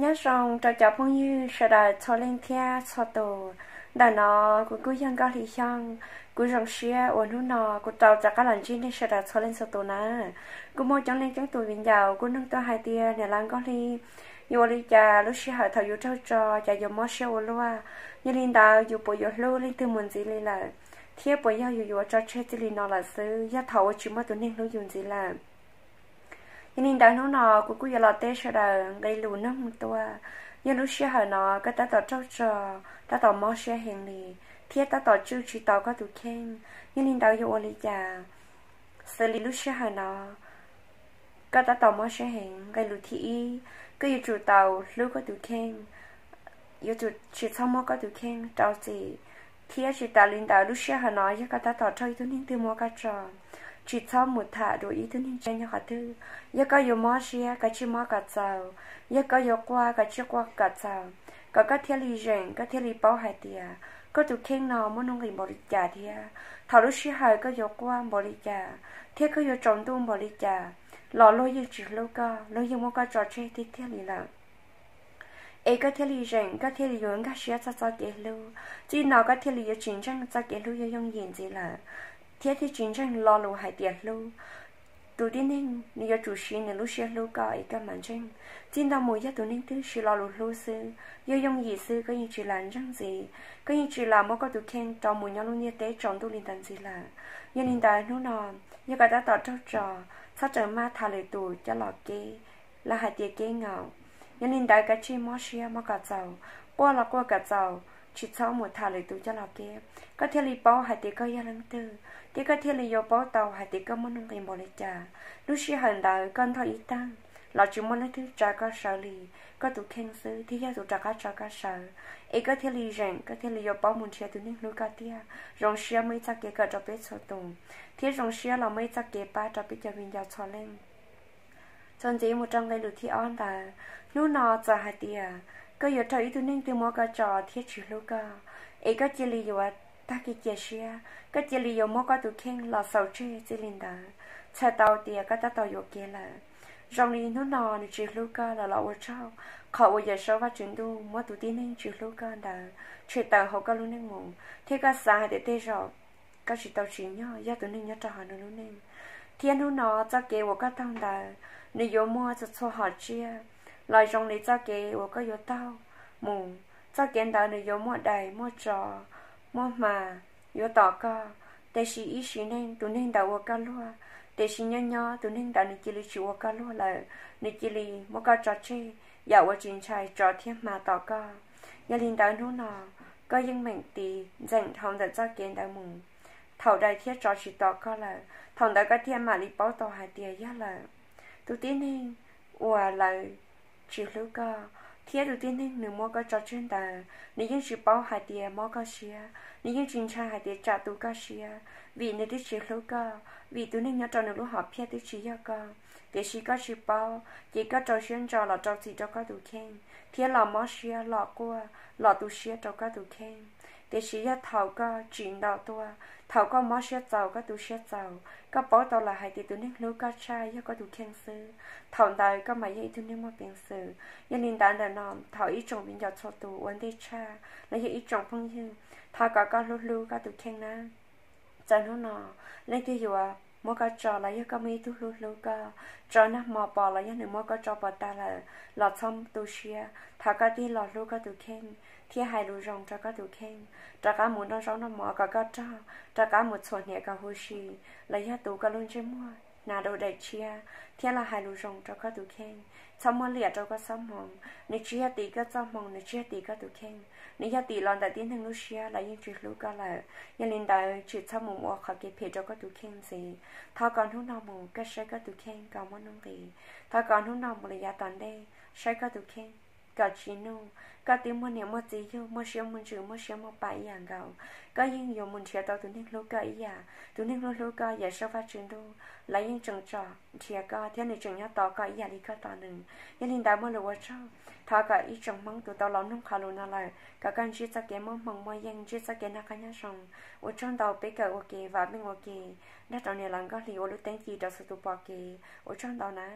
Nyob zoo rau cov phooj ywg sawv daws txhua leej thiab txhua tus. Ntawm no kuv kuj yog Nkauj Hli Xyooj. Kuv zoo siab uas hnub no kuv tau rov qab los ntsib nej sawv daws txhua leej txhua tus na. Kuj muaj coob leej coob tus viv ncaus kuj nug tuaj hais tias niam laus Nkauj Hli, yuav ua li cas lub sij hawm thaum yus raug tso ces yuav mob siab ua luaj? Yog li ntawd yus puas yuav hlub leej twg mus ntxiv li lawm? Thiab puas yog yus yuav tso tseg txij li no lawm xwb yog thaum uas tsis muaj tus neeg hlub yus ntxiv lawm? Yog li ntawd hnub no kuv kuj yuav los teb sawv daws nqe lus noog tuaj. Yog lub sij hawm no koj tab tom raug tso, tab tom mob siab heev li, thiab tab tom tswj tsis tau koj tus kheej. Yog li ntawd yuav ua li cas xws li lub sij hawm no koj tab tom mob siab heev? Nqe lus thib ib, koj yuav tsum tau hlub koj tus kheej, yuav tsum tsis txhob muab koj tus kheej rau txim, thiab tsis tas li ntawd lub sij hawm no yog koj tab tom raug ib tug neeg twg muab koj tso, tsis txhob mus tham dua ib tug neeg tshiab nyob qhov twg. Yog koj yuav mob siab, koj tsij mob kom txaus. Yog koj yuav quaj, koj tsij quaj kom txaus, kom koj thiaj li zeem, koj thiaj li paub hais tias koj tus kheej no muaj nuj nqis npaum li cas thiab thaum lub sij hawm koj yuav quaj npaum li cas thiab koj yuav tsaus ntuj npaum li cas los luag yeej tsis hlub koj, luag yeej muab koj tso tseg tiag tiag li lawm. Es koj thiaj li zeem, koj thiaj li yuav nkag siab txog txoj kev hlub. Txij no koj thiaj li yuav tsis ntseeg txoj kev hlub yuav yooj yim ntxiv lawm, thiab thiaj tsis ntseeg lo lus hais tias hlub. Tus tib neeg nws yuav tsum siv nws lub siab hlub koj es koj mam ntseeg. Txij ntawd mus yog tus neeg twg siv lo lus hlub xwb, yuav yooj yim xwb, koj yeej tsis lam ntseeg ntxiv, koj yeej tsis lam muab koj tus kheej rau mus nyob lub ntiaj teb tsaus ntuj li ntawd ntxiv lawm. Yog li ntawd hnub no, yog koj tab tom raug tso, txhob raws maj tham lwm tus coj los keb, lawv hais tias keb ngaum. Yog li ntawd koj tsij mob siab mob kom txaus, quaj los quaj kom txaus, tsis txhob mus tham lwm tus coj los keb, koj thiaj li paub hais tias koj yog leej twg, thiab koj thiaj li yuav paub tau hais tias koj muaj nuj nqis npaum li cas. Lub sij hawm ntawd koj ntog ib tag los tsis muaj leej twg tsa koj sawv li, koj tus kheej xwb thiaj yog tus rov qab tsa koj sawv. Es koj thiaj li zeem, koj thiaj li yuav paub mus nrhiav tus neeg hlub koj tiag. Zoo siab muaj ib txoj kev kawm rau peb txhua tus, thiab zoo siab los muaj ib txoj kev pab rau peb cov viv ncaus txhua leej. Txuas ntxiv mus rau nqe lus thib ob ntawd, hnub no txawm hais tias koj yuav raug ib tug neeg twg muab koj tso thiab tsis hlub koj, es koj cia li yuav tag kev cia siab, koj cia li yuav muab koj tus kheej los xaus tseg txij li ntawd, txhais tau tias koj tab tom yuam kev lawm. Zoo li hnub no nws tsis hlub koj los los ua tsaug, qhov uas Yawm Saub Vajtswv Ntuj muab tus tib neeg tsis hlub koj ntawd tshem tawm hauv koj lub neej mus, thiab koj xav hais tias tej zaum koj tsis tau tsim nyog yog tus neeg nyob rau hauv nws lub neej. Thiab hnub no txoj kev uas koj taug ntawd, nws yuav muaj txhua txhua hom tsiaj los zoo li txoj kev uas koj yuav taug mus. Txoj kev ntawd nws yuav muaj dais, muaj tsov, muaj hma yuav tom koj, tiam sis ib sim neej tus neeg ntawd ua koj luag, tiam sis nyob nyob tus neeg ntawd nws cia li tsis ua koj luag lawm, nws cia li muab koj tso tseg, yam uas tsis ntshai tsov thiab hma tom koj. Yog li ntawd hnub no, koj yeej meem tiv ntxeem dhau ntawm txoj kev ntawd mus. Thaum dais thiab tsov tsis tom koj lawm, thaum ntawd koj thiaj mam li paub tau hais tias yog lawm. Tus tib neeg uas lawv tsis hlub koj, thiab tus tib neeg nws muab koj tso tseg ntawd, nws yeej tsis paub hais tias mob koj siab, nws yeej tsis ntshai hais tias tsam tu koj siab, vim nws twb tsis hlub koj, vim tus neeg nyob rau nws lub hom phiaj twb tsis yog koj. Tiam sis koj tsis paub, ces koj rau siab ntso los rau txim rau koj tus kheej, thiab los mob siab, los quaj, los tu siab rau koj tus kheej. Tiam sis yog thaum koj tsim nto tuaj, thaum koj mob siab txaus, koj tu siab txaus, koj paub tau lawm hais tias tus neeg hlub koj tshaj yog koj tus kheej xwb, thaum ntawd koj mam yog ib tug neeg muaj peev xwm. Yog li ntawd ntawm no, thov ib tsoom viv ncaus txhua tus ua ntej tshaj los yog ib tsoom phooj ywg, thov kom koj hlub hlub koj tus kheej na. Txawm hnub no leej twg yuav muab koj tso los yog koj muaj ib tug hlub hlub koj, tso nag hmo pom los yog nws muab koj tso pov tas lawm los txhob tu siab, thov koj tig los hlub koj tus kheej thiab hais lus zoo rau koj tus kheej. Rov qab mus noj zaub noj mov kom koj rog, rov qab mus txhuam hniav kom huv si, los yog tu koj lub ntsej muag hnav dua daim tshiab thiab los hais lus zoo rau koj tus kheej. Txhob muab liam rau koj txoj hmoo, nws tsis yog tim koj txoj hmoo, nws tsis yog tim koj tus kheej, nws yog tim los ntawm tib neeg lub siab los yeej tsis hlub koj lawm. Yog li ntawd tsis txhob mus ua qhov kev phem rau koj tus kheej ntxiv. Thov kom hnub no mus koj saib koj tus kheej kom muaj nuj nqis. Thov kom hnub no mus li yav tom ntej saib koj tus kheej kom tsis nuj. Koj twb muaj niam muaj txiv yug, muaj siab muaj ntsws, muaj siab muaj pa ib yam nkaus. Koj yeej yuav mus nrhiav tau tus neeg hlub koj ib yam. Tus neeg hlub hlub koj, Yawm Saub Vajtswv Ntuj, lawv yeej tseem tsom nrhiav koj thiab nws tseem nyob tos koj ib yam li koj tos nws. Yog li ntawd muaj lus ua tsaug. Thov kom ib tsoom Hmoob tus tau los mloog qhov lus no lawm kom koj ntsib txoj kev muaj hmoo muaj yeej, ntsib txoj kev noj qab nyob zoo. Ua tsaug ntau, peb kawm ua ke, vam meej ua ke, nrog rau niam laus Nkauj Hli ua lub teeb ci rau txhua tus pom kev. Ua tsaug ntau na.